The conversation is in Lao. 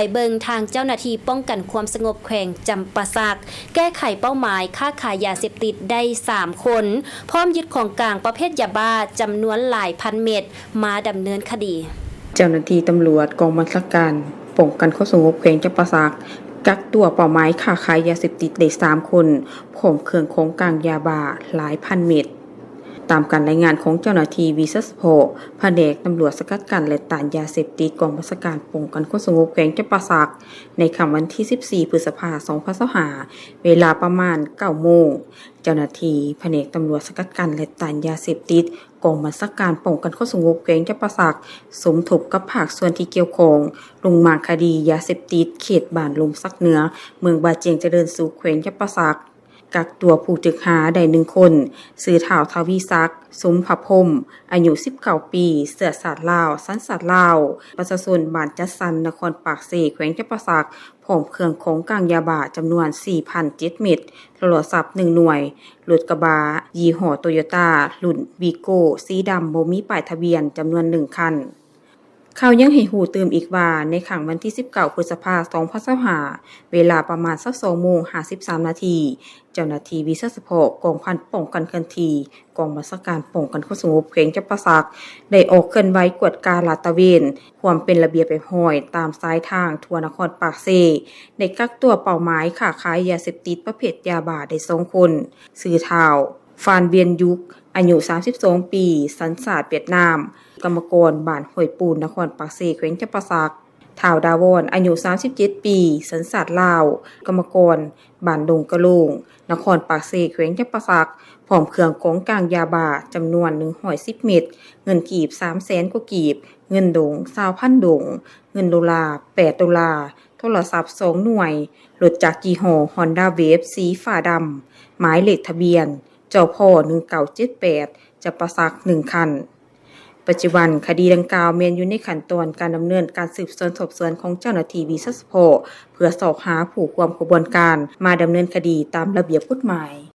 ໄປເບິ່ງທາງເຈົ້າໜ້າທີ່ປ້ອງກັນຄວາມສະຫງົບແຂວງຈຳປາສັກ ແກ້ໄຂເປົ້າໝາຍຄ້າຂາຍຢາເສບຕິດໄດ້ສາມຄົນ ພ້ອມຍຶດຂອງກາງປະເພດຢາບ້າຈຳນວນຫຼາຍພັນເມັດ ມາດຳເນີນຄະດີ. ເຈົ້າໜ້າທີ່ຕຳຫຼວດກອງບັນຊາການປ້ອງກັນຄວາມສະຫງົບແຂວງຈຳປາສັກ ກັກຕົວເປົ້າໝາຍຄ້າຂາຍຢາເສບຕິດໄດ້ສາມຄົນ ພ້ອມເຄື່ອງຂອງກາງຢາບ້າຫຼາຍພັນເມັດ. ຕາມການລາຍງານຂອງເຈົ້າໜ້າທີ່ວິຊາສະເພາະ ພະແນກຕຳຫຼວດສະກັດກັ້ນ ແລະ ຕ້ານຢາເສບຕິດ ກອງບັນຊາການປ້ອງກັນຄວາມສະຫງົບແຂວງຈຳປາສັກ ໃນຄ່ຳວັນທີສິບສີ່ ພຶດສະພາ ສອງພັນຊາວຫ້າ ເວລາປະມານເກົ້າໂມງ ເຈົ້າໜ້າທີ່ພະແນກຕຳຫຼວດສະກັດກັ້ນ ແລະ ຕ້ານຢາເສບຕິດ ກອງບັນຊາການປ້ອງກັນຄວາມສະຫງົບແຂວງຈຳປາສັກ ສົມທົບກັບພາກສ່ວນທີ່ກ່ຽວຂ້ອງ ລົງມາຄະດີຢາເສບຕິດ ເຂດບ້ານລົມສັກເໜືອ ເມືອງບາຈຽງຈະເລີນສຸກ ແຂວງຈຳປາສັກ ກັກຕົວຜູ້ຖືກຫາໄດ້ໜຶ່ງຄົນ ຊື່ທ້າວ ທະວີສັກ ສົມພະພົມ ອາຍຸສິບເກົ້າປີ ເຊື້ອຊາດລາວ ສັນຊາດລາວ ປະຊາຊົນບ້ານຈັດສັນ ນະຄອນປາກເຊ ແຂວງຈຳປາສັກ ພ້ອມເຄື່ອງຂອງກາງຢາບ້າຈຳນວນສີ່ພັນເຈັດເມັດ, ໂທລະສັບໜຶ່ງໜ່ວຍ, ລົດກະບະຍີ່ຫໍ້ໂຕໂຍຕ້າ ລຸ້ນວີໂກ້ ສີດຳ ບໍ່ມີປ້າຍທະບຽນ ຈຳນວນໜຶ່ງຄັນ. ຂ່າວຍັງໃຫ້ຮູ້ຕື່ມອີກວ່າ ໃນຄ່ຳວັນທີສິບເກົ້າ ພຶດສະພາ ສອງພັນຊາວຫ້າ ເວລາປະມານຊາວສອງໂມງຫ້າສິບສາມນາທີ ເຈົ້າໜ້າທີ່ວິຊາສະເພາະກອງພັນປ້ອງກັນເຄື່ອນທີ່ ກອງບັນຊາການປ້ອງກັນຄວາມສະຫງົບແຂວງຈຳປາສັກ ໄດ້ອອກເຄື່ອນໄຫວກວດກາລາດຕະເວນຄວາມເປັນລະບຽບຮຽບຮ້ອຍຕາມສາຍທາງທົ່ວນະຄອນປາກເຊ ໄດ້ກັກຕົວເປົ້າໝາຍຄ້າຂາຍຢາເສບຕິດປະເພດຢາບ້າໄດ້ສອງຄົນ ຊື່ທ້າວ ຟານ ວຽນຍຸກ ອາຍຸສາມສິບສອງປີ ສັນຊາດຫວຽດນາມ ກຳມະກອນບ້ານຫ້ວຍປູນ ນະຄອນປາກເຊ ແຂວງຈຳປາສັກ, ທ້າວ ດາວອນ ອາຍຸສາມສິບເຈັດປີ ສັນຊາດລາວ ກຳມະກອນບ້ານດົງກະໂລງ ນະຄອນປາກເຊ ແຂວງຈຳປາສັກ ພ້ອມເຄື່ອງຂອງກາງຢາບ້າຈຳນວນໜຶ່ງຮ້ອຍສິບເມັດ, ເງິນກີບສາມແສນກວ່າກີບ, ເງິນດົງຊາວພັນດົງ, ເງິນໂດລາແປດໂດລາ, ໂທລະສັບສອງໜ່ວຍ, ລົດຈັກຍີ່ຫໍ້ ຮອນດ້າ ເວບ ສີຟ້າດຳ ໝາຍເລກທະບຽນ ຈພ ໜຶ່ງເກົ້າເຈັດແປດ ຈຳປາສັກ ໜຶ່ງຄັນ. ປັດຈຸບັນຄະດີດັ່ງກ່າວແມ່ນຢູ່ໃນຂັ້ນຕອນການດຳເນີນການສືບສວນສອບສວນຂອງເຈົ້າໜ້າທີ່ວິຊາສະເພາະ ເພື່ອຊອກຫາຜູ້ຮ່ວມຂະບວນການມາດຳເນີນຄະດີຕາມລະບຽບກົດໝາຍ.